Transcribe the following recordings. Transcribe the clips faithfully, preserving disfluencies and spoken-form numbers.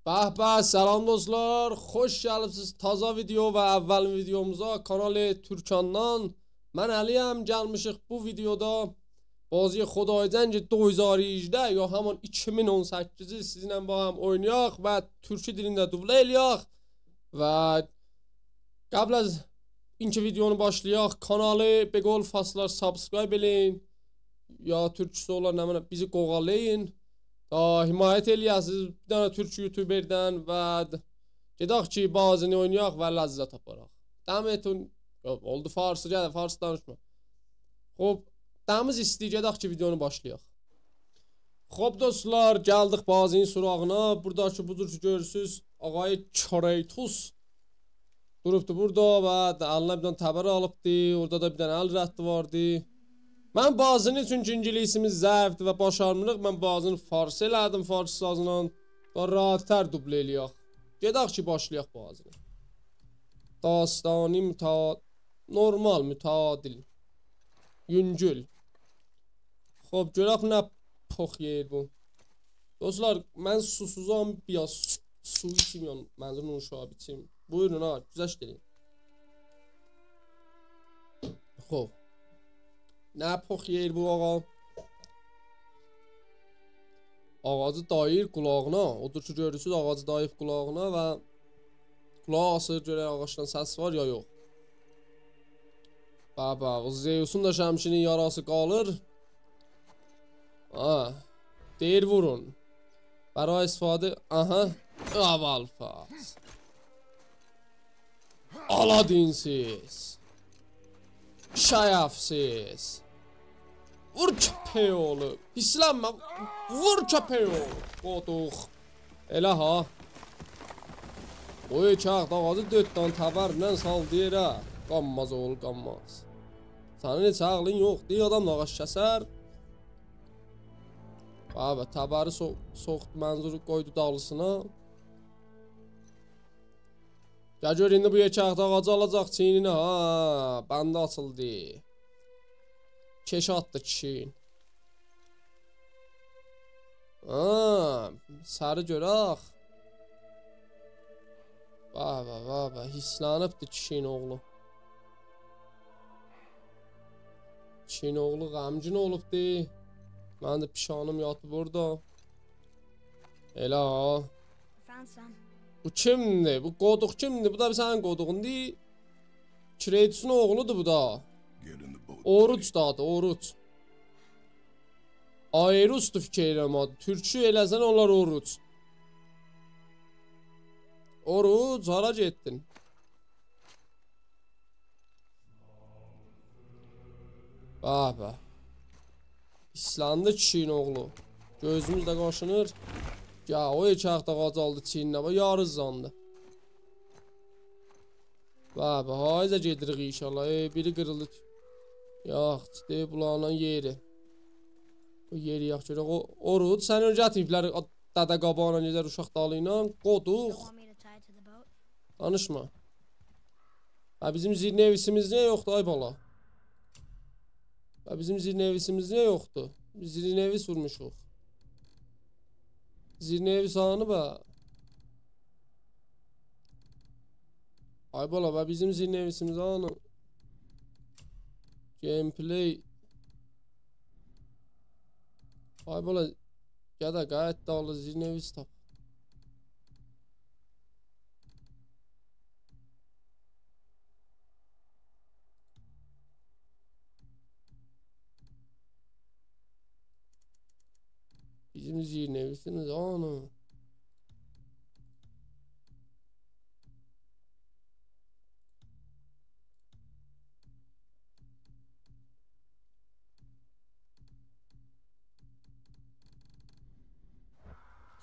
به به، سلام دوستلار، خوش گلیبسیز تازا ویدیو و اولین ویدیوموزا کانال تورکاندان. من علی‌یم، گلمیشیک بو ویدیودا بازی خدای جنگ دو هزار و هجده یا همان ایکی مین اون سککیزی سیزینله باهم اوینایاق و تورکی دیلینده دوبله ائلیاق. و قبل از اینکه ویدیونو باشلایاق، کانالی به قول فارسلار سابسکرایب ائله‌یین. یا تورکوسو اولار، نمنه، بیزی قوغالایین. دا حمایت ائلیه‌سیز بیر دنه تورک یوتوبردن و د-، گئدک کی، بازینی اوینایاق و لذت آپاراق. دمتون، یوخ، اولدو فارسی، گل، فارسی دانیشما. خوب، دمیز ایستی، گئدک کی، ویدیونو باشلایاق. خوب دوستلار، گلدیک بازینین سراغینا. بورادا کی، بو جور کی گؤرورسوز، آقای کریتوس دوروبدو بورادا و د-، الینه بیر دنه تبر آلیبدی. اورادا دا بیر دنه ال ردی واردی. من بازینی، چونکی اینگیلیسیمیز ضعیفدیر و باشارمیریق، من بازینی فارسی ائله‌دیم، فارسی سازلا. و راحت‌تر دوبله ائلیه‌ک. گئدک کی، باشلایاق بازینی. داستانی متعا-، نورمال، متعادل. یونگول. خوب، گؤرک نه پوخ یئییر بو. دوستلار، من سوسوزام، بیر آز سو ایچیم، یعنی، منظور نوشابه ایچیم. بویورون ها، گذشت ائله‌یین. خوب. نه پوخ یئییر بو آقا؟ آغاجی داییر قولاغینا. اودور کی، گؤرورسوز، آغاجی داییب قولاغینا و قولاغی آسیر، گؤرک آغاجدان سس وار یا یوخ. بابا، او زئوسون دا شمشیرین یاراسی قالیر. ها. دئییر وورون. برای استفاده، آها. ابوالفضل. آلادین‌سیز. شرف‌سیز. وور کؤپک اوغلو. هیرسلنمه. وور کؤپک اوغلو. قودوق. ائله ها. او ایکی آغاجی دؤرد دنه تبرله سالدی یئره. قانماز اوغلو، قانماز. سنین هئچ عقلین یوخدور، آدام دا آغاج کسر. بابا، تبری سو-، سوخدو، منظور قویدو دالیسینا. گل گؤر، ایندی بو یئکه‌لیکده آغاجی آلاجاق چیینینه، ها، بندی آچیلدی. کئشی آتدی کیشین. ها، سری گؤرک. بابا، بابا، هیرسلنیبدی کیشین اوغلو. کیشین اوغلو غمگین اولوبدو. منیم ده پیشانیم یاتیب اورادا. ائله ها. Found some. بو کیمدیر؟ بو قودوق کیمدیر؟ بو دا سنین قودوغوندور. کریتوسون اوغلودور بو دا. Get in the boat. اوروج دا آدی، اوروج. آیروسدور فیکیر ائلیرم آدی. تورکو ائله‌سن اولار اوروج. اوروج، هارا گئتدین؟ بابا. هیرسلندی کیشین اوغلو. گؤزوموز ده قاشینیر. یا، او ایکی آغاجی آلدی چیینینه، باخ، یاری اوزاندی. بابا، هایزه گئدیریک انشاالله. ائ، بیری قیریلدی. یاخشی، دئ، بولارین یئری. بو یئری یاخشی گؤرک. او، اوروج، سن اؤنجه اتیبلر، آ، دده قاباغینا گئدر اوشاق دالی ایله. قودوق. Don't want me to tie it to the boat? دانیشما. ها، بیزیم زیرنویسیمیز نییه یوخدور، آی بالا؟ ها، بیزیم زیرنویسیمیز نییه یوخدور؟ بیز زیرنویس وورموشوق. زیرنویس هانی به؟ آی بالا، به بیزیم زیرنویسیمیز هانی؟ Gameplay. آی بالا، گده، قاییت دالی، زیرنویس تاپ. بیزیم زیرنویسیمیز هانی؟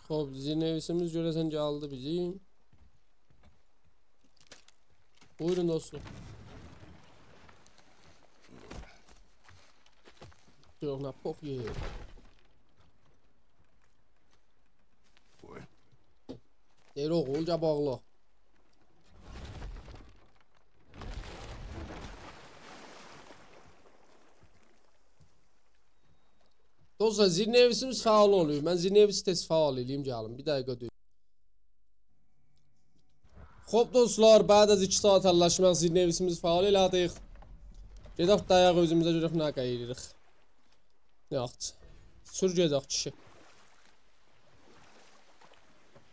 خوب، زیرنویسیمیز گؤره‌سن گلدی بیزیم. بویورون، دوستلار. یوخ، نه پوخ یئییر. دئییر، اوغول، گل باغلا. دوستلار، زیرنویسیمیز فعال اولور. من زیرنویسی تئز فعال ائله‌ییم، گلین. بیر دقیقه دؤز. خوب دوستلار، بعد از ایکی ساعت حللشمک زیرنویسیمیزی فعال ائله‌دیک. گئدک دایاق اؤزوموزه گؤرک نه قاییریریق. یاخشی. سور گئدک کیشی.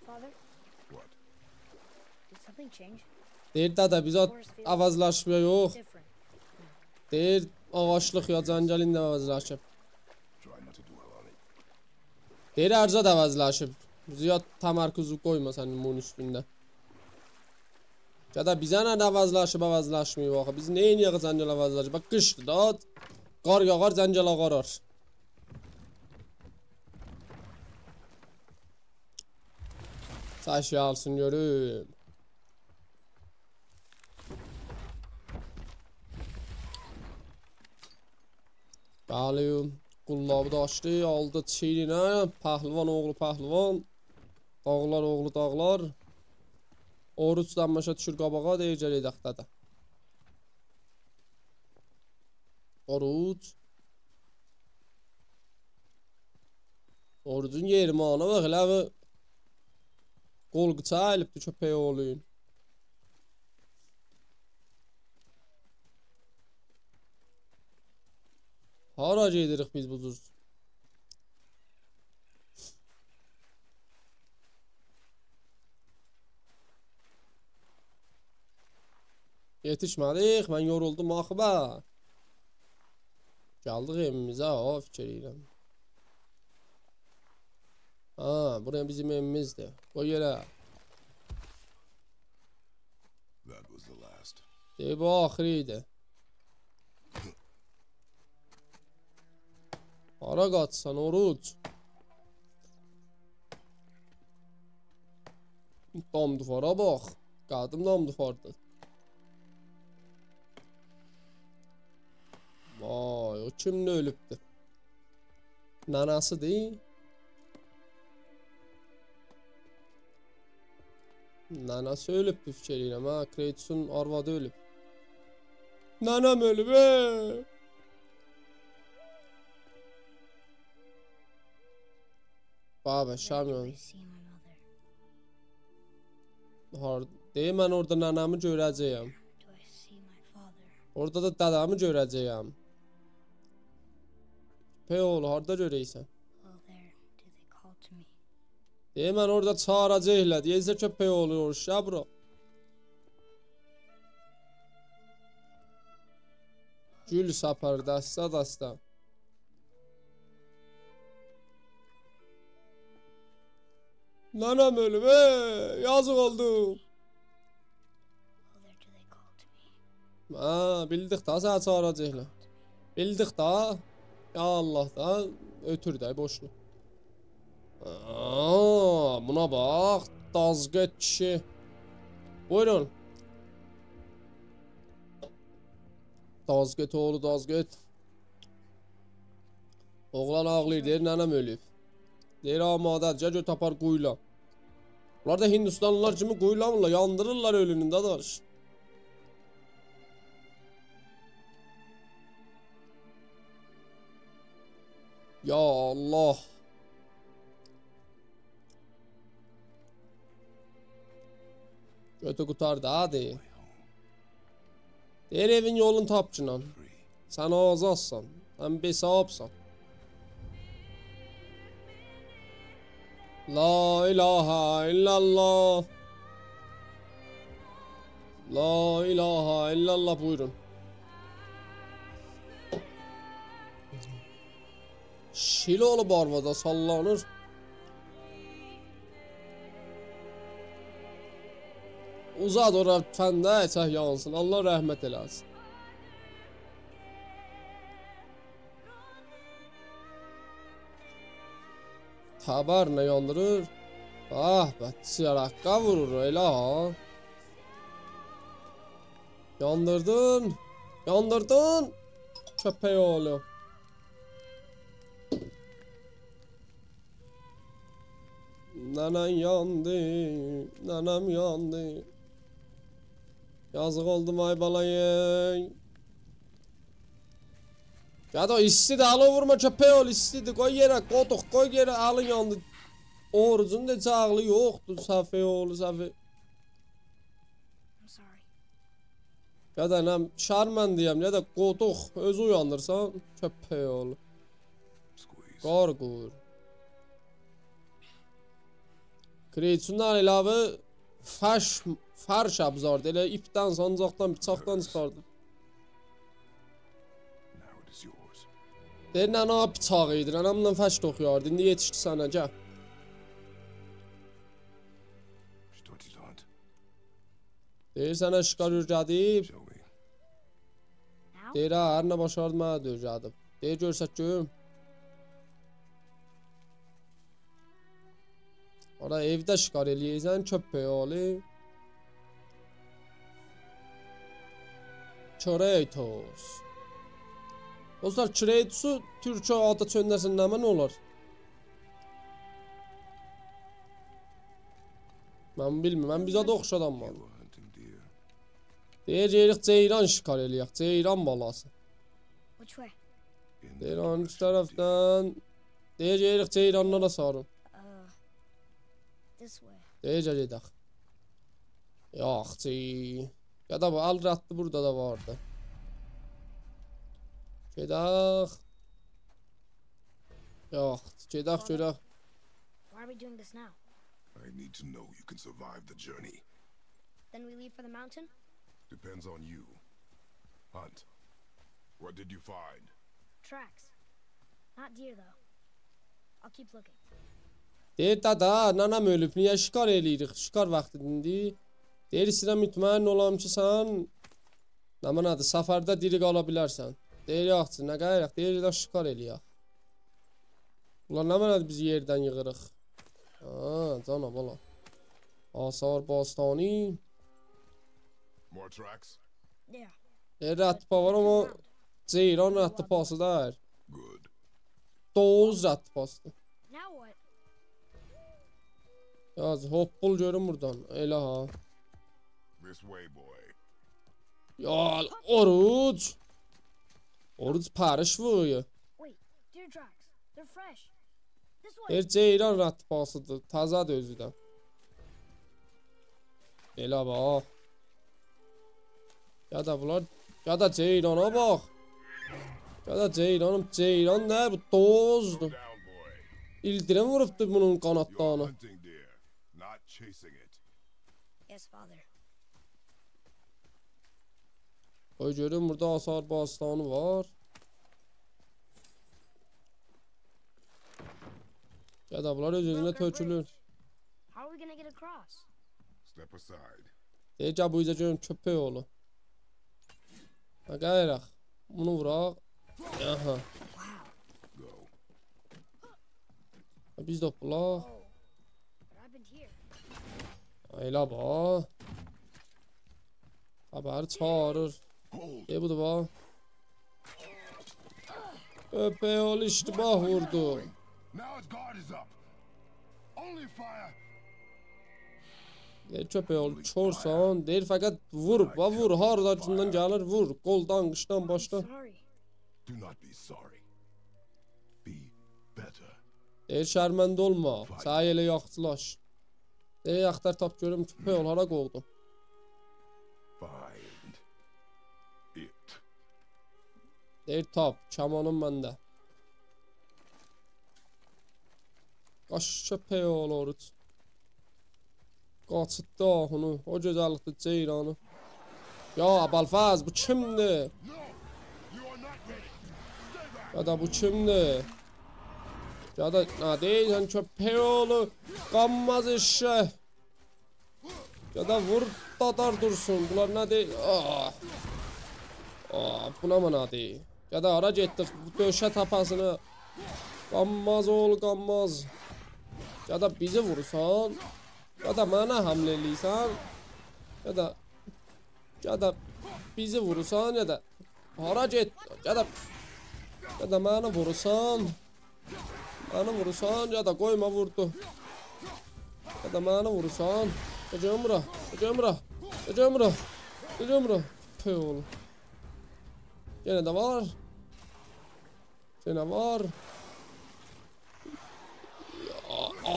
Father, what? Did something change? دئییر دده، بیز آت-، force field عوضلشمه یوخ. Different. دئییر آغاجلیق یا جنگل ایندی عوضلشیب. Try not to dwell on it. دئییر هر زاد عوضلشیب. زیاد تمرکزو قویما سن بونون اوستونده. گده بیزه نه عوضلشیب، عوضلشمه‌ییب آخی. بیز نئینیه‌ک جنگل عوضلشیب؟ باخ، قیشدیر دا. قار یاغار، جنگل آغارار. سس گلسین گؤروم. بلی، قوللابی دا آچدی، آلدی چیینینه. پهلوان اوغلو پهلوان. داغلار اوغلو داغلار. اوروج دام باشا دوشور قاباغا، دئییر گل گئدک دده. اوروج. اوروجون یئریمانا باخ، ائله بیر قول قیچا اَییلیبدی کؤپک اوغلو. هارا گئدیریک بیز بو جور؟ یئتیشمه‌دیک، من یورولدوم آخی به. گلدیک ائویمیزه، ها، فیکیر ائله‌ییرم. ها، بورا بیزیم ائویمیزدیر. قوی یئره. That was the last. دئییر، بو آخیری ایدی. هارا قاچسان، اوروج؟ دام دیوارا باخ. قدیم دام دیواردیر. وای، او کیمدی اؤلوبدو؟ ننه‌سیدیر. ننه‌سی اؤلوبدو، فیکیر ائله‌ییرم، ها. کریتوسون آروادی اؤلوب. ننه‌م اؤلوب، ائ! بابا، شام یانیر. I see my mother. هار-، دئییر، من اورادا ننه‌می گؤره‌جه‌یم. Do I see my father? اورادا دا دده‌می گؤره‌جه‌یم. پی اوغلو، هاردا گؤره‌یسن؟ Well, there, do they call to me? دئییر، من اورادا چاغیراجاقلار. دئییرسن کؤپک اوغلو، اوروش، گل بورا. گول ساپار، دسته-دسته. ننه‌م اؤلوب، ائ، یازیق اولدوم. Father, do they call to me? هه، بیلدیک دا، سنی چاغیراجاقلار. بیلدیک دا. یا الله دا، اؤتور ده، بوشلو. آآ، بونا باخ، دازقئت کیشی. بویورون. دازقئت اوغلو، دازقئت. اوغلان آغلاییر، دئییر، ننه‌م اؤلوب. دئییر، آماده‌دیر، گل گؤتور آپار قویولا. بونلار دا هیندوستانلیلار کیمی قویولامیرلار، یاندیریرلار اؤلونو، داداش. یا الله. گؤتور قوتار دا، هادی. دئییر، ائوین یولونو تاپگینان. سن آزادسان. سن بی‌صاحابسان. لا اله الا الله. لا اله الا الله، بویورون. شیل اولوب آروادا، ساللانیر. اوزات اورا فنده، چک یانسین. الله رحمت ائله‌سین. تبرله یاندیریر. به به، چیراغا وورور ائله ها. یاندیردین. یاندیردین. کؤپک اوغلو. ننه‌ن یاندی، ننه‌م یاندی. یازیق اولدوم، آی بالای. گده، ایستیدی، آلوو وورما، کؤپک اوغلو، ایستیدی. قوی یئره، قودوق، قوی یئره، الین یاندی. اوروجون دا هئچ عاغلی یوخدور، سفئه اوغلو، سفئه. یا دا نه شرمنده‌یم، یا دا قودوق، اؤزو اویانیرسان، کؤپک اوغلو. Squeeze. قارقور. کریتوسوندان علاوه فرش، فرش ابزاردی. ائله ایپدن، سانجاقدان، بیچاقدان چیخاردی. Now it is yours. دئییر، ننه بیچاغی ایدی، ننه‌مله فرش توخویاردی. ایندی یئتیشدی سنه، گل. She touches on. دئییر، سنه شکار اؤیره‌دیب. Show me. Now? دئییر، هه، هر نه باشاردی، منه ده اؤیره‌دیب. دئییر، گؤرست گؤروم. اورادا ائوده شکار ائله‌ییرسن، کؤپک اوغلو. کریتوس. دوستلار، کریتوسو تورکجه آدا چؤندرسن نمنه اولار؟ من بیلمیرم، من بیزه ده اوخشادام وار. You were hunting deer. دئییر، گئدیریک جئیران شکار ائله‌یک، جئیران بالاسی. Which way? In the دئییر، هانسی direction, dear. طرفدن؟ دئییر، گئدیریک جئیرانلارا ساری. Uh, this way. دئییر، گل گئدک. یوخ، چی. یا دا بو ال ردی بورادا دا واردی. گئدک. یوخ، گئدک گؤرک. Why are we doing this now? I need to know you can survive the journey. Then we leave for the mountain? Depends on you. Hunt. What did you find? Tracks. Not deer, though. I'll keep looking. دئییر، دده، ننه‌م اؤلوب، نییه شکار ائله‌ییریک؟ شکار واختیدیر ایندی. دئییر، ایسته‌ییرم مطمئن اولام کی، سن نمنه‌دیر، سفرده دیری قالا بیلرسن. دئییر، یاخشی، نه قاییریق؟ دئییر، گئدک شکار ائله‌یک. بونلار نمنه‌دیر، بیزی یئردن ییغیریق؟ ها، جانا بالا. آثار باستانی. More tracks? Yeah. ائ، رد پا وار، آمما جئیران رد پاسی دئییل. Good. دوغوز رد پاسیدیر. Now what? یاز، هوپپول گؤروم بورادان. ائله ها. This way, boy. یا، اوروج. اوروج پریش وورویو. Wait, deer tracks. They're fresh. This way. ائ، جئیران رد پاسیدیر. تازادیر اؤزو ده. ائله باخ. یا دا بونلار، یا دا جئیرانا باخ. یا دا جئیرانیم، جئیران نه؟ بو دوغوزدور. Down, boy. ایلدیریم ووروبدو بونون You're قانادلارینا. Hunting deer, not chasing it. Yes, father. قوی گؤروم، بورادا آثار باستانی وار. یا دا بونلار اؤز-اؤزونه Broken bridge. تؤکولور. How are we gonna get across? Step aside. دئییر، گل بو اوزه گؤروم، کؤپک اوغلو. ها، قاییراق. بونو ووراق. آها. Go. بیز ده هوپپولاق. Oh, what happened here? ائله باخ. خبری چاغیریر. Hold. ائ، بودور باخ. کؤپک اوغلو اشتباه ووردو. Now his guard is up. Only fire. ائ، کؤپک اوغلو، کورسان. دئییر، فقط وور، باخ، وور. هاردان کیمدن گلیر، وور. قولدان، قیچدان، باشدان. Sorry. Do not be sorry. Be better. دئییر، شرمنده اولما. سعی ائله، یاخشیلاش. دئییر، آختار تاپ گؤروم، کؤپک اوغلو، هارا قوودون؟ Find it. دئییر، تاپ، کمانیم منده. قاچ، کؤپک اوغلو، اوروج. قاچیتدی آهونو، او گؤزللیکده جئیرانی. یا ابوالفضل، بو کیمدیر؟ یا دا بو کیمدیر؟ یا دا نه دئییرسن، کؤپک اوغلو؟ قانماز ائششک. یا دا وور، دادار دورسون. بونلار نه دئییر؟ آه. آه، بو نمنه‌دیر؟ یا دا هارا گئتدیک؟ بو دؤشه تاپاسینی. قانماز اوغلو، قانماز. یا دا بیزی وورورسان، یا دا منه حمله ائله‌ییرسن، یا دا، یا دا بیزی وورورسان، یا دا هارا گئت، یا دا، یا دا منی وورورسان. منی وورورسان، یا دا قویما ووردو. یا دا منی وورورسان. گل گؤروم بورا، گل گؤروم بورا، گل گؤروم بورا، گل گؤروم بورا. پوی اوغلوم. یئنه ده وار. یئنه وار. یا،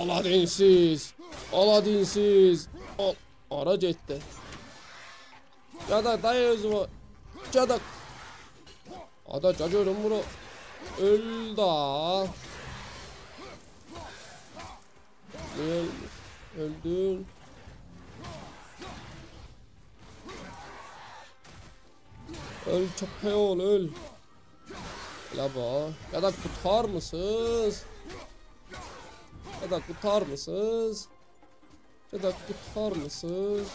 آلادین‌سیز. آلادین‌سیز. آ-، هارا گئتدی؟ گده، دای اؤزووه. گده. آدا، گل گؤروم بورا. اؤل دا. اؤل. اؤلدون. اؤل، کؤپک اوغلو، اؤل. ائله باخ. گده، قوتارمیسینیز؟ گده، قوتارمیسینیز؟ گده، قوتارمیسینیز؟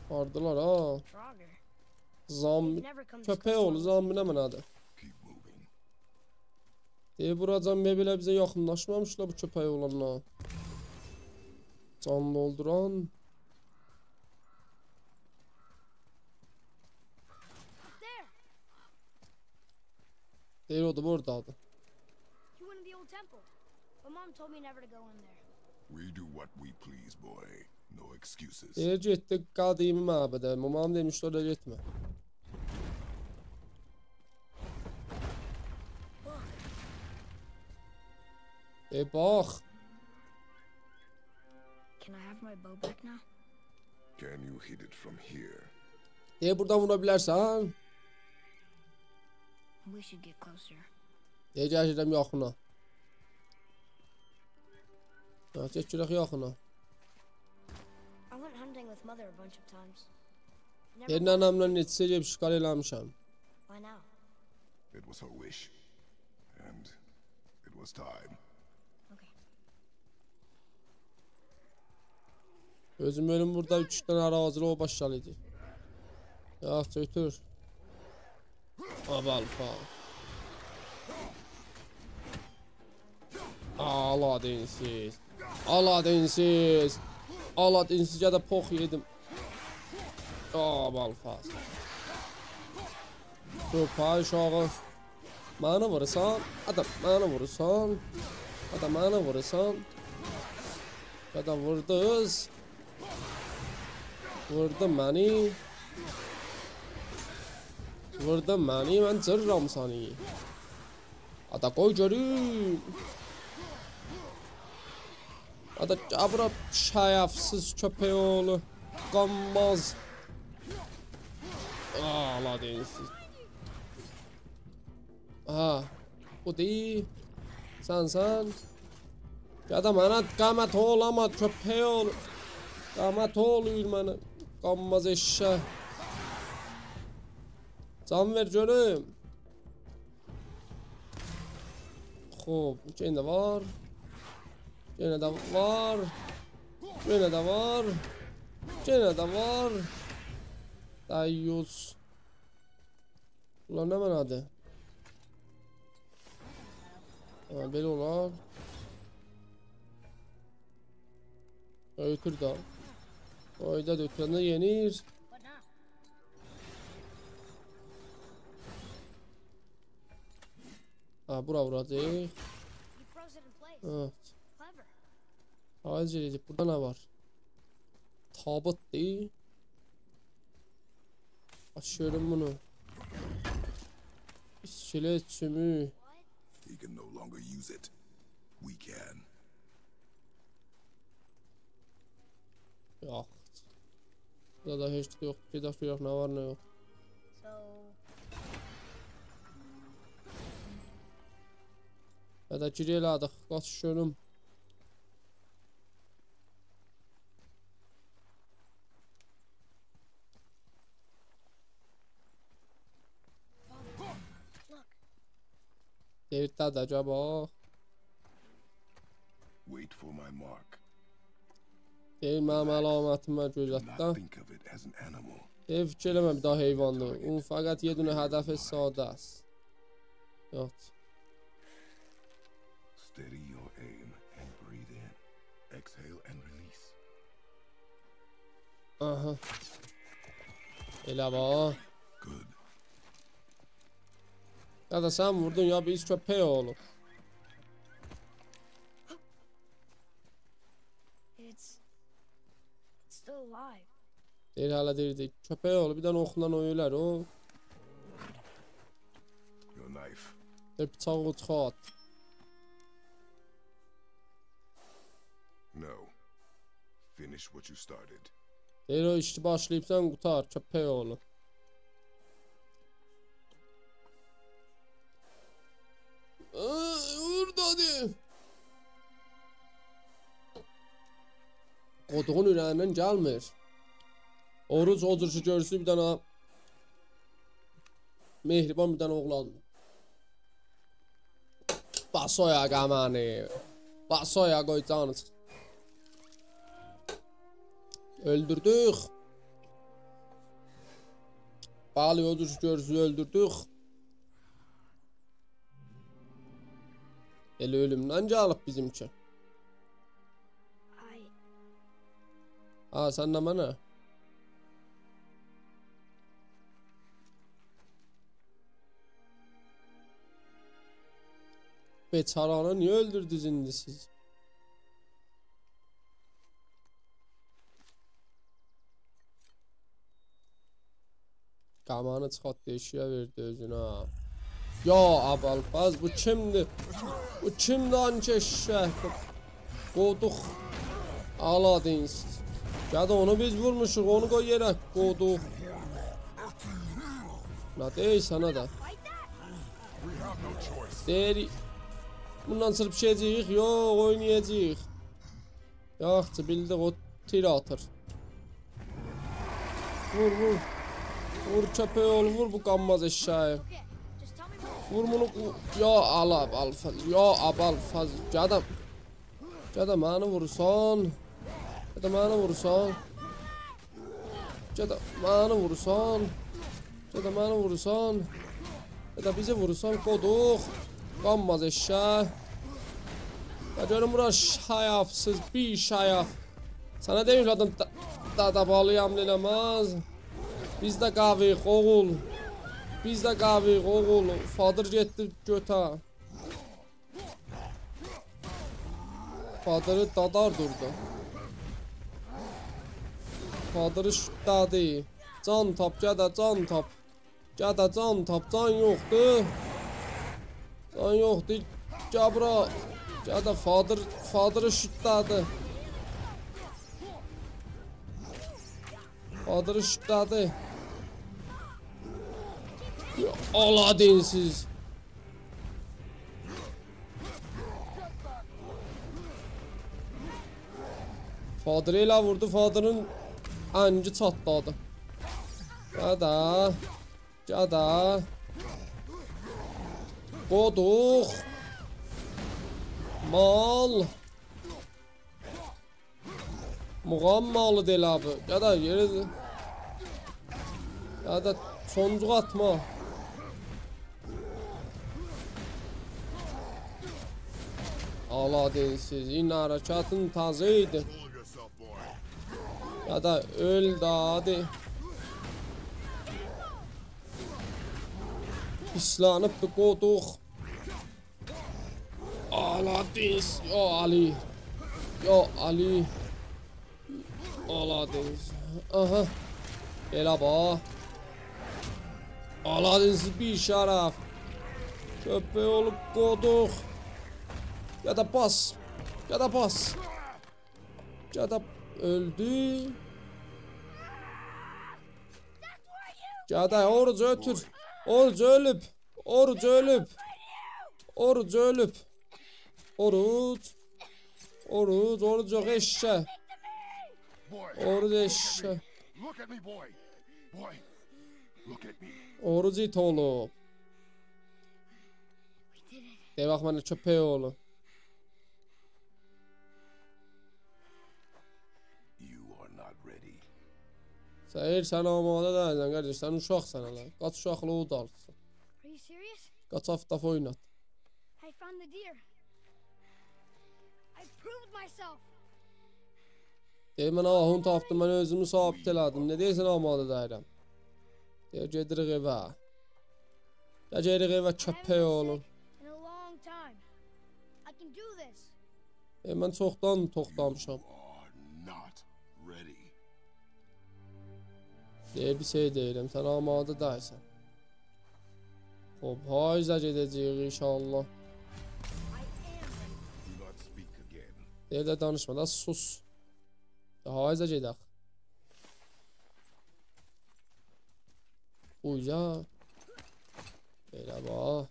واردیلار ها. Draugr. زامبی. They've never come this close to our location. کؤپک اوغلو، زامبی نمنه‌دیر؟ Keep moving. دئییر، بوراجان مبله بیزه یاخینلاشمامیشلار بو کؤپک اوغلانلار. جان دولدوران. There. دئییر، او دا بورادادیر. He went in the old temple, but Mom told me never to go in there. We do what we please, boy. No excuses. دئییر، گئتدی قدیمی معبده. مامام دئمیشدی، اورایا گئتمه. ای، باخ. Can I have my bow back now? Can you hit it from here? ای، بورادان وورا بیلرسن؟ We should get closer. ای، گل گئدک یاخینا. ها، گئت گئدک یاخینا. I went hunting with Mother a bunch of times. Never ائله once ننه‌مله نئچه شئی گئدیب شکار ائله‌میشم. Why now? It was her wish. And it was time. Okay. اؤزوم اؤلوم بورادا، اوچ دنه اراذیلی او باشلایدی. یاخشی، اؤتور. آبالفاز. آلا دینسیز. آلا دینسیز. آلا دینسیز، یا دا پوخ یئدیم. آبالفاز. دور، پای آشاغی. منی وورورسان، آدا، منی وورورسان. آدا، منی وورورسان. آدا، ووردوز. ووردون منی. ووردون منی، من جیررام سنی. آدا، قوی گؤروم. آدا، گل بورا، شرفسیز کؤپک اوغلو. قانماز. آلا دینسیز. ها، بو دئییل. سنسن. یا دا منه قامت اوغلو، آمما کؤپک اوغلو. قامت اوغلو منه. قانماز ائششک. جان وئر گؤروم. خوب، یئنه ده وار. یئنه ده وار. یئنه ده وار. یئنه ده وار. دئیوس. بونلار نمنه‌دیر؟ ها، بئله اولار. اؤتور دا. اویدا دا اؤتورنده یئنیر. ها، بورا ووراجاق. He froze it in place. ها. Clever. آغاج ائله‌ییب. بورادا نه وار؟ تابوتدور. آچ گؤروم بونو. اسکلت سوموک. He can no longer use it. We can. یوخ. بورادا هئچ یوخ. گئدک گؤرک نه وار، نه یوخ. So. یا دا گیر ائله‌دیک. قاچ گؤروم. Look. دئییر، دده، گل باخ. Wait for my mark. دئییر، منیم علامتیمه گؤز آت دا. Do not think of it as an animal. دئییر، فیکیر ائله‌مه بیر داها حیواندیر. اونون فقط یه دونه هدف ساده است. یات. Steady your aim and breathe in. Exhale and release. آها. ائله باخ. Good. یا دا سن ووردون یا، بیز کؤپک اوغلو. It's, it's still alive. دئییر، هله دیریدیر. کؤپک اوغلو، بیر دنه اوخلا او اؤلر او. Your knife. دئییر، بیچاغی چیخارت. No. Finish what you started. دئییر، او ایشی باشلاییبسان، قوتار، کؤپک اوغلو. آی، اوردادی. قودوغون اوره‌ییندن گلمیر. اوروج او جور کی گؤرسون، بیر دنه مهربان بیر دنه اوغلان. باس او آیاغا منی. باس او آیاغا، قوی جانی چیخسین. اؤلدوردوک. بالی، او جور کی گؤرسون، اؤلدوردوک. ائله اؤلومدن گلیب بیزیمکی. آی. ها، سن ده منه. بیچاره‌نی نییه اؤلدوردونوز ایندی سیز؟ قامانی چیخارتدی، ائشیگه وئردی اؤزونه. یا ابوالفضل، بو کیمدیر؟ بو کیمدیر، آنکی ائششک؟ قودوق. آلادین. گده، اونو بیز وورموشوق، اونو قوی یئره، قودوق. نه دئییر سنه ده؟ We have no choice. دئییر، بوندان چیرپیشاجاغیق، یوخ، اوینایاجاغیق. یاخشی، بیلدیک، او تیر آتیر. وور، وور. وور، کؤپک اوغلو، وور بو قانماز ائششه‌یی. وور بونو، وور. یا ابوالفضل، یا ابوالفضل. گده، گده منی وورسان. گده منی وورسان. گده منی وورسان. گده منی وورسان. گده بیزی وورسان، قودوق. قانماز ائششک. یا گؤروم بورا شیافسیز، بی‌شیاف. سنه دئمیشدیم دا-، دادا بالی حمله ائله‌مز. بیز ده قوی‌ییق، اوغول. بیز ده قوی‌ییق، اوغول. فادیر گئتدی گؤته. فادیری دادار دوردو. فادیری شوتلادی. جان تاپ، گده، جان تاپ. گده، جان تاپ، جان یوخدور. جان یوخدور. گل بورا. گده، فادیر، فادیری شوتلادی. فادیری شوتلادی. آلادین سیز. فادیری ائله ووردو، فادیرین انگی چاتلادی. گده. گده. قودوق. مال. مغان مالی دئییل آبی. گده، یئره. گده، سونجوق آتما. آلادین سیز، ایندی حرکتین تازه ایدی. گده، اؤل ده، هادی. پیسلنیبدی، قودوق. آلادین، یا علی. یا علی. آلادین. آها. ائله باخ. آلادین، سیز بی‌شرف. کؤپک اوغلو، قودوق. گده باس. گده باس. گده اؤلدو. گده، اوروج اؤتور. اوروج اؤلوب. اوروج اؤلوب. اوروج اؤلوب. اوروج. اوروج، اوروج یوخ، ائششک. Boy, اوروج look at me. ائششک. Look at me, boy. Boy, look at me. اوروج ایت اوغلو. دئ باخ منه، کؤپک اوغلو. You are not ready. سعید، سن آماده دئییلسن، قارداش، سن اوشاقسان هله. قاچ اوشاقلیغی دالیسیجان. Are you serious? قاچ آفتاب اوینات. I found the deer. I proved myself. دئییر، من آهونو تاپدیم، من اؤزومو ثابت ائله‌دیم. نه دئییرسن، آماده دئییرم؟ دئییر، گئدیریک ائوه. یا گئدیریک ائوه، I haven't کؤپک been اوغلو. Sick in a long time. I can do this. ائ، من چوخدان توختامیشام. You are not ready. دئییر، بیر شئی دئییرم، سن آماده دئییلسن. خوب، پاییزا گئده‌جه‌ییک ان‌شاءالله. Do not speak again. دئییر ده، دانیشما دا، سوس. دا پاییزا گئدک. بویدا. بئله باخ.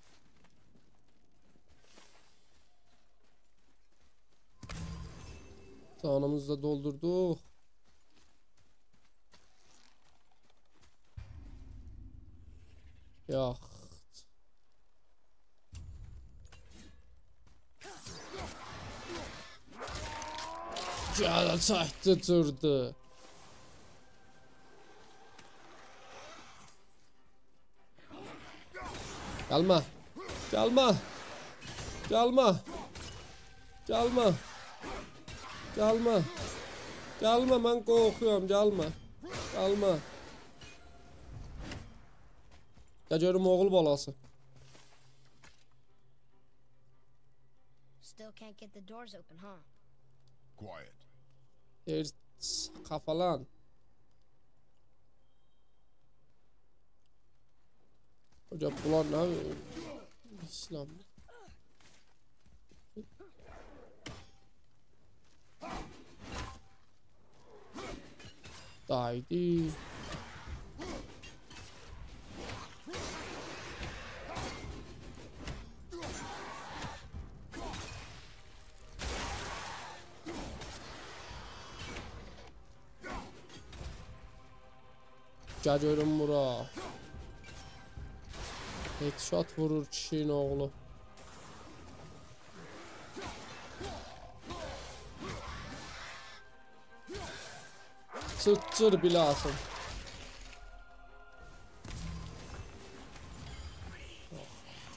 جانیمیزی دا دولدوردوق. یاخ. گل، چکدی، جیردی. گلمه. گلمه. گلمه. گلمه. گلمه. گلمه، من قورخورام، گلمه. گلمه. گل گؤروم، اوغول بالاسی. Still can't get the doors open, huh? Quiet. دئییر، «کافالان.» هوجام، بونلار نه؟ اسلام. دایدی. گل گؤروم بورا. Headshot وورور کیشی‌نین اوغلو. چیخ، چیخ، بیلاسین.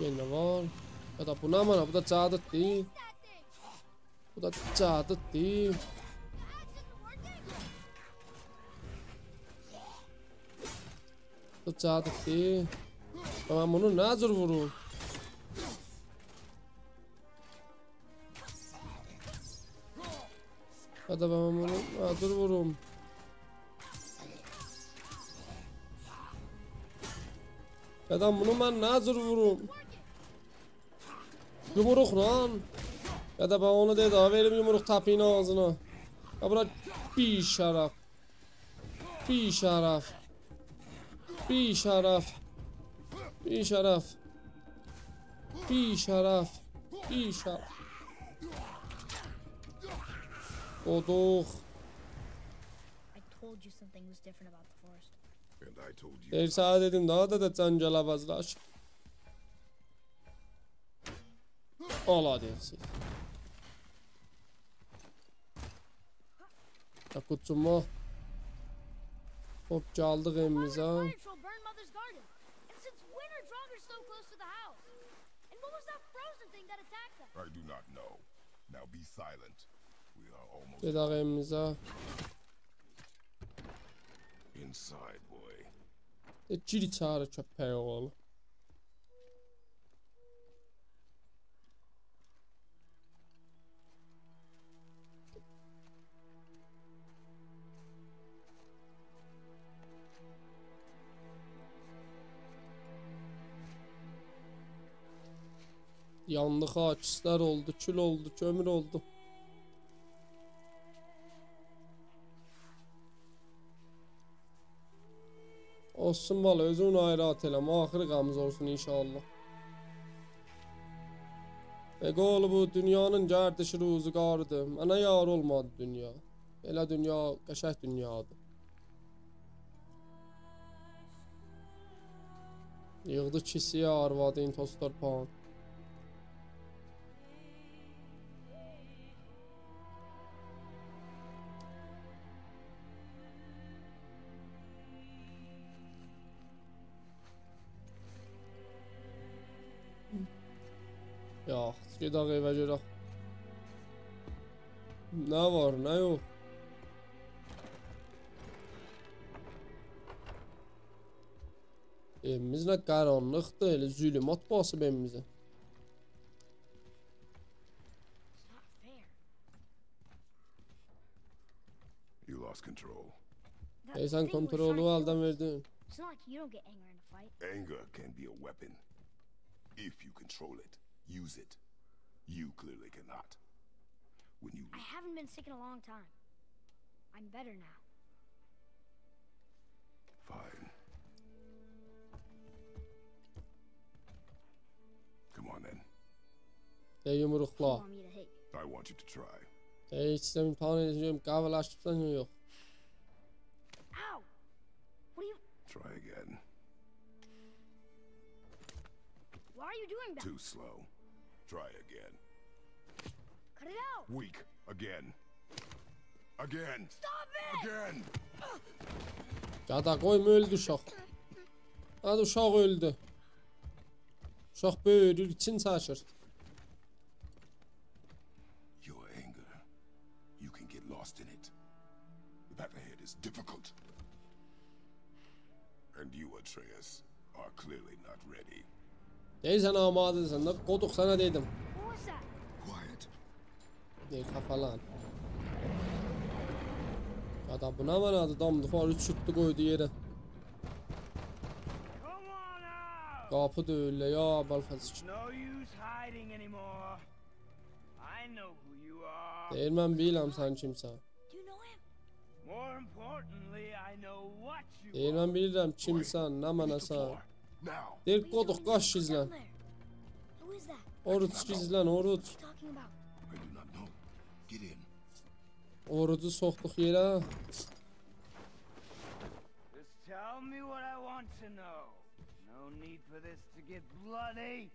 یئنه وار. یا دا بو نمنه؟ بو دا جادی‌دیر. بو دا جادی‌دیر. بو جادی‌دیر. من بونو نه جور ووروم؟ یا دا من بونو نه جور ووروم؟ یا دا بونو من نه جور ووروم؟ یومروقلا. یا دا من اونو دئدی، ها، وئریم یومروق تپی‌نین آغزینا. یا بورا، بی‌شرف. بی‌شرف. بی‌شرف. بی‌شرف. بی‌شرف. بی‌شرف. اودوخ. I told you something was different about the forest. And I told you. دئییر، سنه دئدیم، داها دا، دا جنگل عوضلشیر. آلا دئییرسیز. یا قوچوما. هوپ، گلدیک ائویمیزه. Fire troll burned Mother's garden. And since when are joggers so close to the house? And what was that frozen thing that attacked us? I do not know. Now be silent. We are almost گئدک ائویمیزه. Inside, boy. ائ، گیر ایچری، کؤپک اوغلو. یاندی، خاکستر اولدو، کول اولدو، کؤمور اولدو. اولسون بالا، اؤزونو ناراحت ائله‌مه، آخیری غمز اولسون ان‌شاءالله. ائ، قول بو دونیانین گردشی روزگاری‌دیر. منه یار اولمادی دونیا. ائله دونیا، قشنگ دونیادیر. ییغدی کیسه‌یه آروادین توز تورپاغین. یاخشی، گئدک ائوه گؤرک. نه وار، نه یوخ. ائویمیز نه قارانلیقدیر، ائله ظلمات باسیب ائویمیزه. It's not fair. You lost control. That thing was trying to kill us. ائ، سن کونترولو الدن وئردین. It's not like you don't get anger in a fight. Anger can be a weapon. If you control it, use it. You clearly cannot. When you I haven't been sick in a long time. I'm better now. Fine. on then. دئ یومروقلا. Want me to hit you? I want you to try. دئ هئچ ایسته‌میرم امتحان ائده‌جم، قهوه‌لشیبسن یا یوخ. Ow! What are you... Try again. Why are you doing that? Too slow. Try again. Cut it out! Weak. Again. Again. Stop it! Again. گده قویما اؤلدو اوشاق. هادی اوشاق اؤلدو. اوشاق بؤیویور، ایچین چکیر. Your anger, you can get lost in it. The path ahead is difficult. And you, Atreus, are clearly not ready. دئییرسن آماده دئییلسن ده، قودوق، سنه دئدیم. What was that? Quiet. دئییر، خفه‌لن. آدام، بو نه منه‌دیر؟ دامدی، فار اوچ شوتدو، قویدو یئره. Come on out! قاپی دؤیورلر، یا ابوالفضل. No use hiding anymore. I know who you are. دئییر، من بیلیرم سن کیمسن. Do you know him? More importantly, I know what you are. دئییر، من بیلیرم کیمسن، نمنه‌سن. Leave the floor. Now. دئییر، قودوق، قاچ گیزلن. Down there. Who is that? اوروج، گیزلن، اوروج. What are you talking about? I do not know. Get in. اوروجو سوخدوق یئره. Just tell me what I want to know. No need for this to get bloody.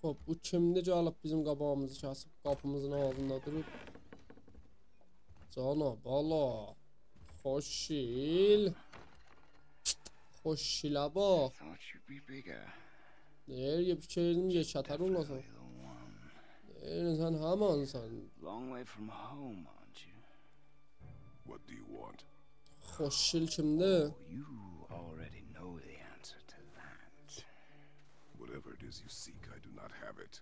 خوب، بو کیمدیر کی، آلیب بیزیم قاباغیمیزی کسیب، قاپیمیزین آغزیندا دوروب؟ جانا بالا. خوشگل. خوشگله باخ. Thought you'd be bigger. دئییر کی، فیکیر ائدیردیم یئکه‌تر اولاسان. Definitely the one. دئییر، سن همانسان. Long way from home, aren't you? What do you want? خوشگل کیمدیر؟ Oh, you already know the answer to that. Whatever it is you seek, I do not have it.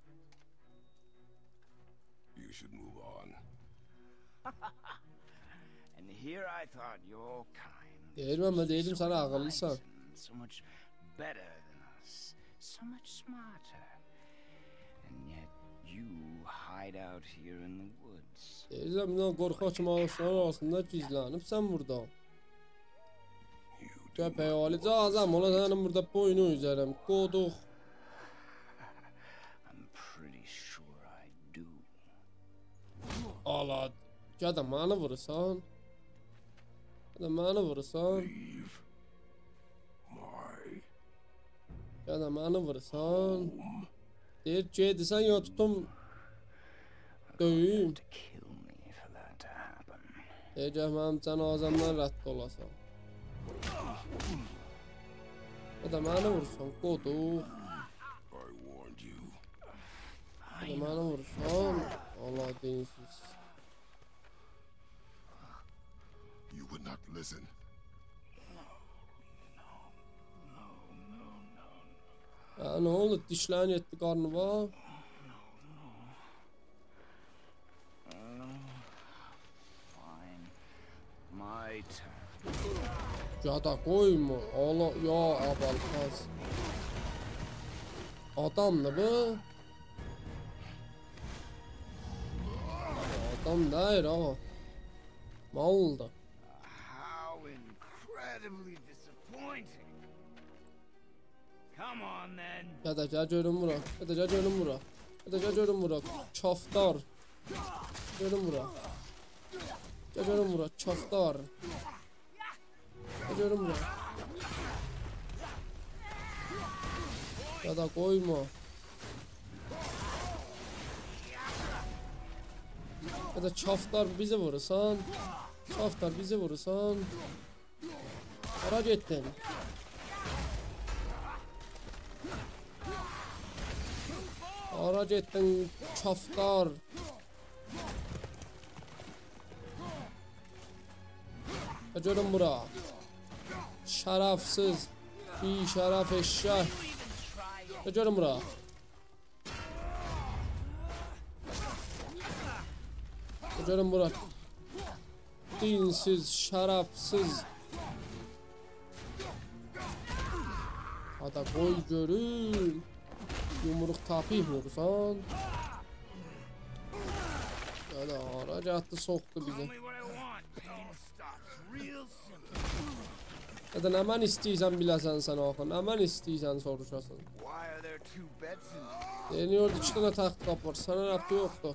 You should move on. And here I thought your kind دئییر، من دئییرم، سن عاغیللیسان. So much better than us, so much smarter. And yet you hide out here in the woods. دئییرم، بیر دنه قورخاق کیمی آغاجلارین آراسیندا گیزلنیبسن بورادا. You do کؤپک اوغلو، جازام اولا سنین بورادا بوینون اوزرم، قودوق. I'm pretty sure I do. آلا، گده منی وورورسان. گده منی وورورسان. Leave my گده منی وورورسان. Home. دئییر، گئدیرسن یا توتوم دؤیوم. To kill me for that to happen. دئییر، گرک منیم جنازه‌مدن رد اولاسان. گده منی وورورسان، قودوق. I warned you. گده منی وورورسان. آلا، دینسیز. You would not listen. هه، نه اولدو؟ دیشلرین یئتدی قارنینا؟ Fine. My turn. گده قویما. آلا، یا ابوالفضل. آدامدیر بو. آدام دئییل، آغا. مالدیر. How incredibly disappointing. Come on then. گده، گل گؤروم بورا. گده، گل گؤروم بورا. گده، گل گؤروم بورا. کفتار. گؤروم بورا. گل گؤروم بورا، کفتار. گل گؤروم بورا. گده قویما. گده کفتار بیزی وورورسان. کفتار بیزی وورورسان. هارا گئتدین؟ هارا گئتدین، کفتار؟ گل گؤروم بورا. شرفسیز، بی‌شرف ائششک. گل گؤروم بورا. گل گؤروم بورا. دینسیز، شرفسیز. هادا قوی گؤروم. یومروق تاپیق وورورسان. هادا هارا گتدی، سوخدو بیزی. Only what I want. Pain stops real simple. هادا نمنه ایسته‌ییرسن بیله‌سن سن آخی؟ نمنه ایسته‌ییرسن سوروشاسان؟ Why are there two beds in here? دئییر، اورادا ایکی دنه تخت قاپی وار. سنه ربطی یوخدور.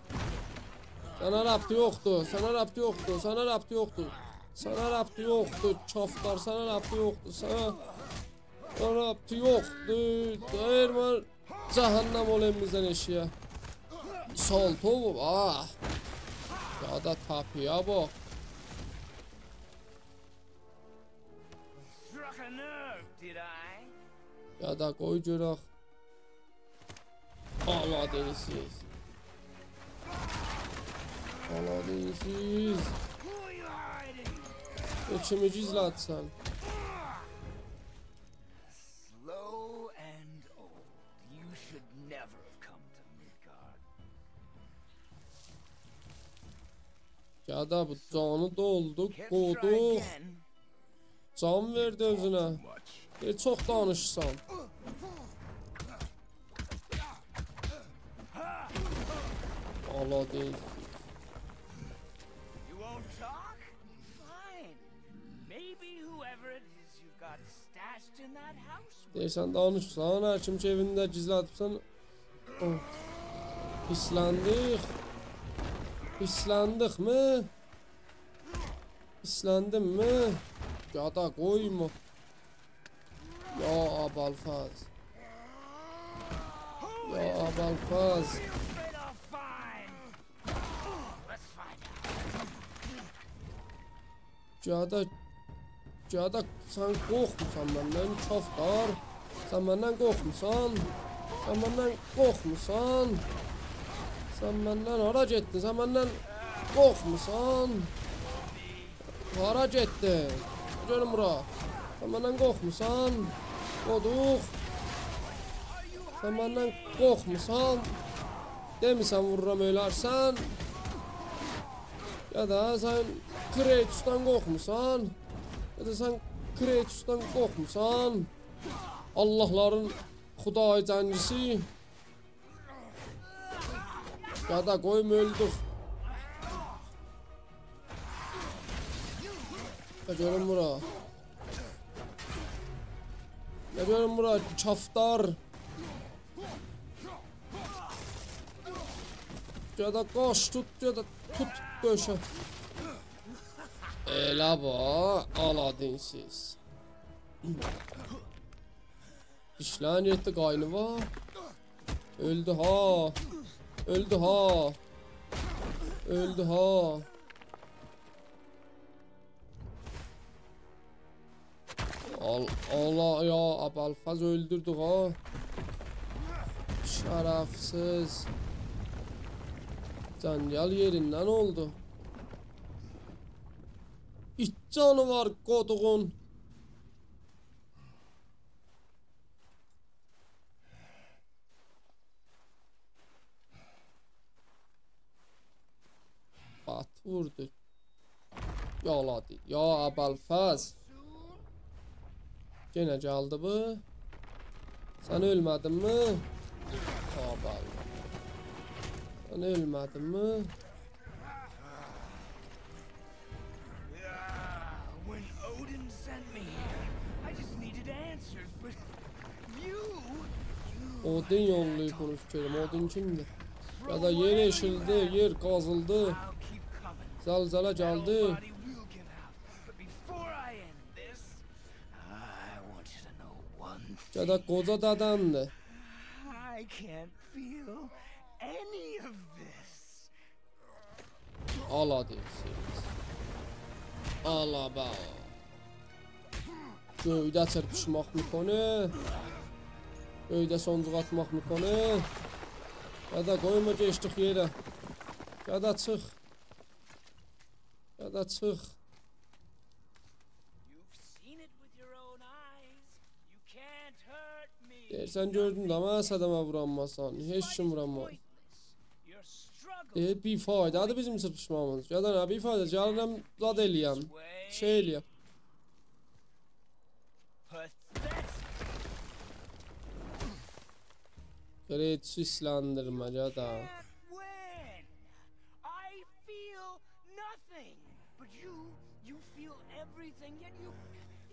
سنه ربطی یوخدور. سنه ربطی یوخدور. سنه ربطی یوخدور. سنه ربطی یوخدور. کفتار، سنه ربطی یوخدور. سنه، سنه ربطی یوخدور. دئییر، من جهنم اولوم بیزدن ائشیگه. سالتو وور. آه. گده تپه‌یه باخ. Struck a nerve, did I? گده قوی گؤرک. آلا دینسیز. آلا دینسیز. Who are you hiding? ائ، کیمی گیزلتسن؟ Slow and old. You should never have come to Midgard. گده بو جانی دولدو، Can't try قودوق. Again. جان وئردی اؤزونه. Too much. ائ، چوخ دانیشیرسان. آلا دئییل. You won't talk? Fine. Maybe whoever it is you've got stashed in that house will دئییرسن، دانیشیرسان، هر کیم کی ائوینده گیزلدیبسن. اوه. هیرسلندیک. هیرسلندیک می؟ هیرسلندین می؟ گده قویما. یا ابوالفضل. یا ابوالفضل. گده، گده، سن قورخموسان مندن، کفتار؟ سن مندن قورخموسان؟ سن مندن قورخموسان؟ سن مندن هارا گئتدین؟ سن مندن قورخموسان؟ هارا گئتدین؟ گؤروم بورا. سن مندن قورخموسان؟ قودوق. سن مندن قورخموسان؟ دئمیرسن وورورام اؤلرسن؟ یا دا سن کریتوسدان قورخموسان؟ یا دا سن کریتوسدان قورخموسان؟ آللاهلارین خدای جنگیسی. گده قویما اؤلدوک. گل گؤروم بورا. گل گؤروم بورا، کفتار. گده قاچ، توت، گده توت، دؤشه. ائله باخ، آلا دینسیز. دیشلرین یئتدی قاینیوا. اؤلدو ها. اؤلدو ها. اؤلدو ها. آل، آلا، یا ابوالفضل، اؤلدوردوک ها. شرفسیز. جنگل یئریندن اولدو. ایت جانی وار قودوغون. آت ووردو. یالادی. یا ابوالفضل. یئنه گلدی بو. سن اؤلمه‌دین‌می؟ آبال. سن اؤلمه‌دین‌می؟ When Odin sent me here, I just needed answers, but you, you اودین یوللاییب بونو فیکر ائدیم. اودین کیمدیر؟ یا دا یئر ائشیلدی، یئر قازیلدی. I'll keep coming. زلزله گلدی. Nobody will give out. But before I end this, I want you to know one thing. گده قوجا دده‌ندیر. I can't feel any of this. آلا دئییرسینیز. آلا به. گؤیده چیرپیشماق می‌کنه. گؤیده سونجوق آتماق می‌کنه. گده قویما گئچدیک یئره. گده چیخ. گده چیخ. You've seen it with your own eyes. You can't hurt me. دئییر، سن گؤردون ده، منه صدمه وورانماسان، هئچ کیم وورانماز. Your struggle دئییر، بی‌فایده‌دیر بیزیم چیرپیشمامیز. گده نه بی‌فایده، گلیرم زاد ائله‌یم. شئی ائله‌یم. Pathetic. کرئیتوسو هیرسلندیرمه، گده. Can't win. I feel nothing. But you, you feel everything, yet you,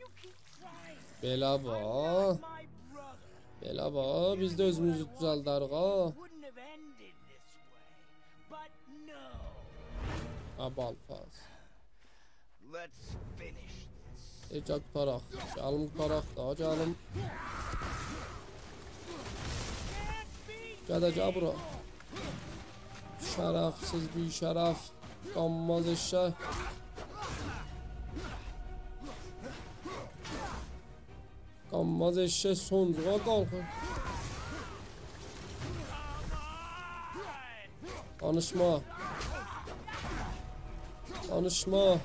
you keep trying. بئله I'm باخ. Not my brother. بئله باخ، بیز ده اؤزوموزو دوزلدریک ها. Wouldn't have ended this way, but no. ها، بالفاز. Let's finish this. ائ، گل قوتاراق. گلین قوتاراق دا، گلین. گل ده گل بورا. شرفسیز، بی‌شرف. قانماز ائششک. قانماز ائششک سونجوغا قالخیر. دانیشما. دانیشما.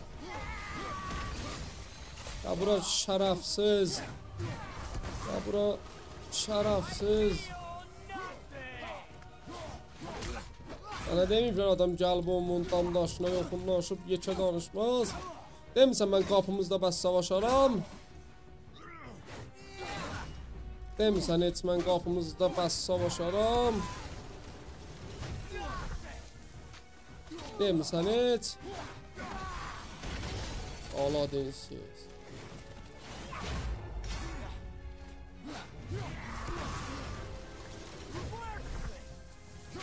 یا بورا شرفسیز. یا بورا شرفسیز. سنه دئمه‌ییبلر آدام گلیب اونون دامداشینا یاخینلاشیب یئکه دانیشماز؟ دئمیسن من قاپیمیزدا بس ساواشارام؟ دئمیسن هئچ من قاپیمیزدا بس ساواشارام؟ دئمیسن هئچ؟ آلا دینسیز.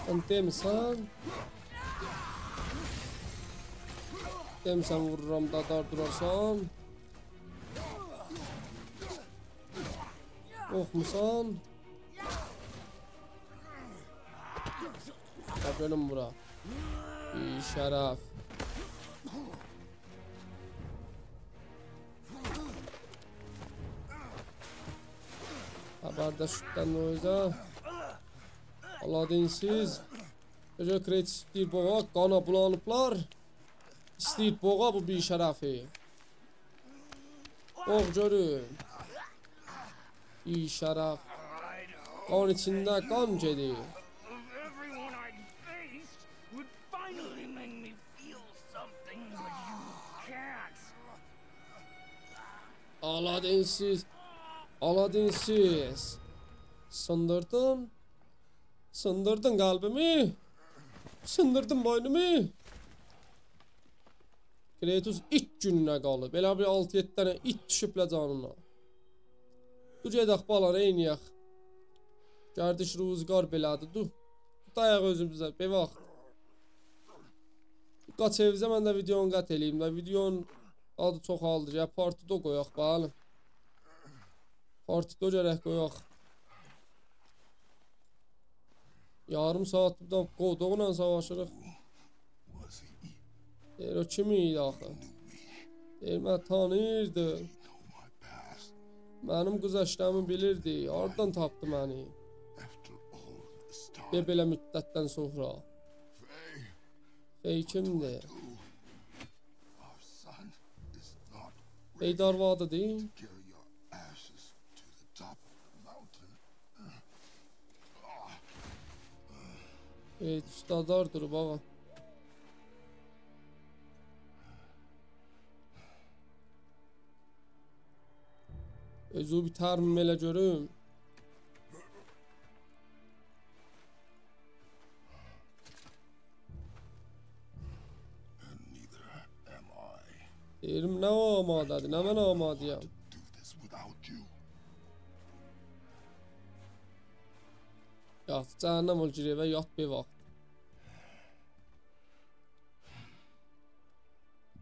سن دئمیسن؟ دئمیسن وورورام دا دار دورارسان؟ قورخموسان؟ گل گؤروم بورا. بی‌شرف. خبردار شوتدان او اوزه. آلا دینسیز. گؤزل کریت ایسته‌ییر بوغا، قانا بولانیبلار. ایسته‌ییر بوغا بو بی‌شرفی. بوغ گؤروم. بی‌شرف. قان ایچینده قان گئدیر. Of everyone I faced would finally make me feel something, but you can't. آلا دینسیز. آلا دینسیز. سیندیردین. سیندیردین قلبیمی. سیندیردین بوینومو. کریتوس ایت گونونه قالیب. ائله بیر آلتی-یئددی دنه ایت دوشوبله جانینا. دور گئدک بالا، نئینیه‌ک؟ گردش روزگار بئله‌دیر، دور. دایاق اؤزوموزه، بیر واخت. قاچ ائویزه، من ده ویدیونو قطع ائله‌ییم ده. ویدیونون آدی چوخالدی. گل پارت دو قویاق، بلی. پارت دو گرک قویاق. یاریم ساعاتدیر دا قودوقلا ساواشیریق. دئییر، او کیم ایدی آخی؟ دئییر، منی تانیییردی. منیم گذشته‌می بیلیردی. هاردان تاپدی منی؟ بیر بئله مدتدن سونرا. فی کیمدیر؟ فی ده آروادیدیر. ائ، اوستادلار دوروب، آغا. اؤزو بیترمی ائله گؤروم؟ And neither am I. دئییرم، نه او آماده‌دیر، نه من آماده‌یم. To do this without you. یات، جهنم اول، گیر ائوه، یات بیر واخت.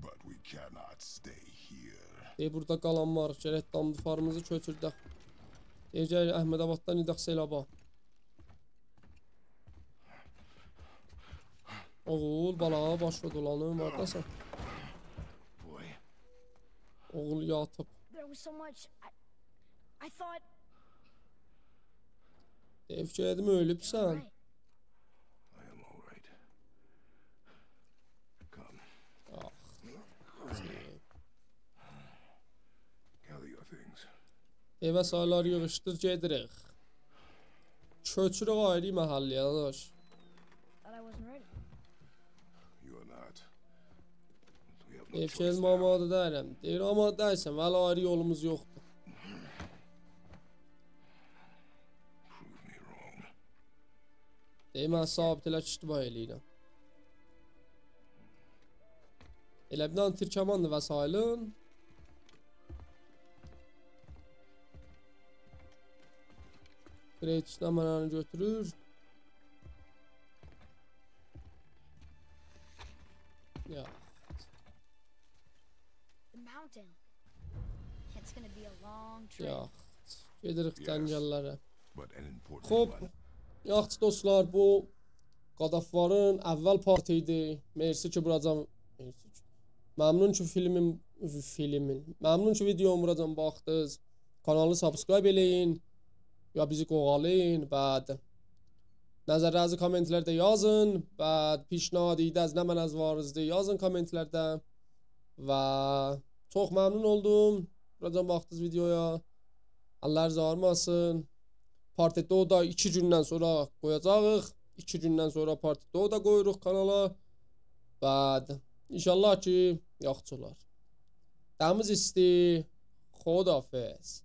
But we cannot stay here. ائ، بورادا قالانماریق، گرک دام-دوفاریمیزی کؤچوردک. ائ، گل، احمدآباددان گئدک سیلابا. اوغول، بالا، باشلا دولانیم، هارداسان؟ Boy. اوغول یاتیب. There was so much. I, I thought. ائ، فیکیر ائدیم اؤلوبسن. Right. I am all right. Come. آخ. Gather your things. ائ، وسایللری ییغیشدیر، گئدیریک. کؤچوروک آیری محله‌یه، داداش. Thought I wasn't ready. You are not. We have no choice now. ائ، فیکیر ائدیم آماده دئییلم. دئییر، آماده دئییلسن، ولی آیری یولوموز یوخدور. Prove me wrong. دئییر، من ثابت ائله کی اشتباه ائله‌ییرم. ائله بیر دنه تیرکمندی وسایلین. کریتوس دا منه گؤتورور. یا. The mountain. It's gonna be a long trip. یا. گئدیریک Yes. جنگللره. But an important خوب. one. یاخشی دوستلار، بو God of War-ین اول پارتی ایدی. مرسی کی بوراجان، مرسی کی. ممنون کی فیلمین، فیلمین. ممنون کی ویدیومو بوراجان باخدینیز. کانالی سابسکرایب ائله‌یین. یا بیزی قووالایین. بعد نظرلرینیزی کامنتلرده یازین. بعد پیشنهاد ایده‌ز نمنه‌ز واریزدی، یازین کامنتلرده. و چوخ ممنون اولدوم بوراجان باخدینیز ویدیویا. اللرینیز آغریماسین. پارت دو دا ایکی گوندن سونرا قویاجاغیق. ایکی گوندن سونرا پارت دو دا قویوروق کانالا. بعد انشاءالله کی یاخشی اولار. دمیز ایستی. خداحافظ.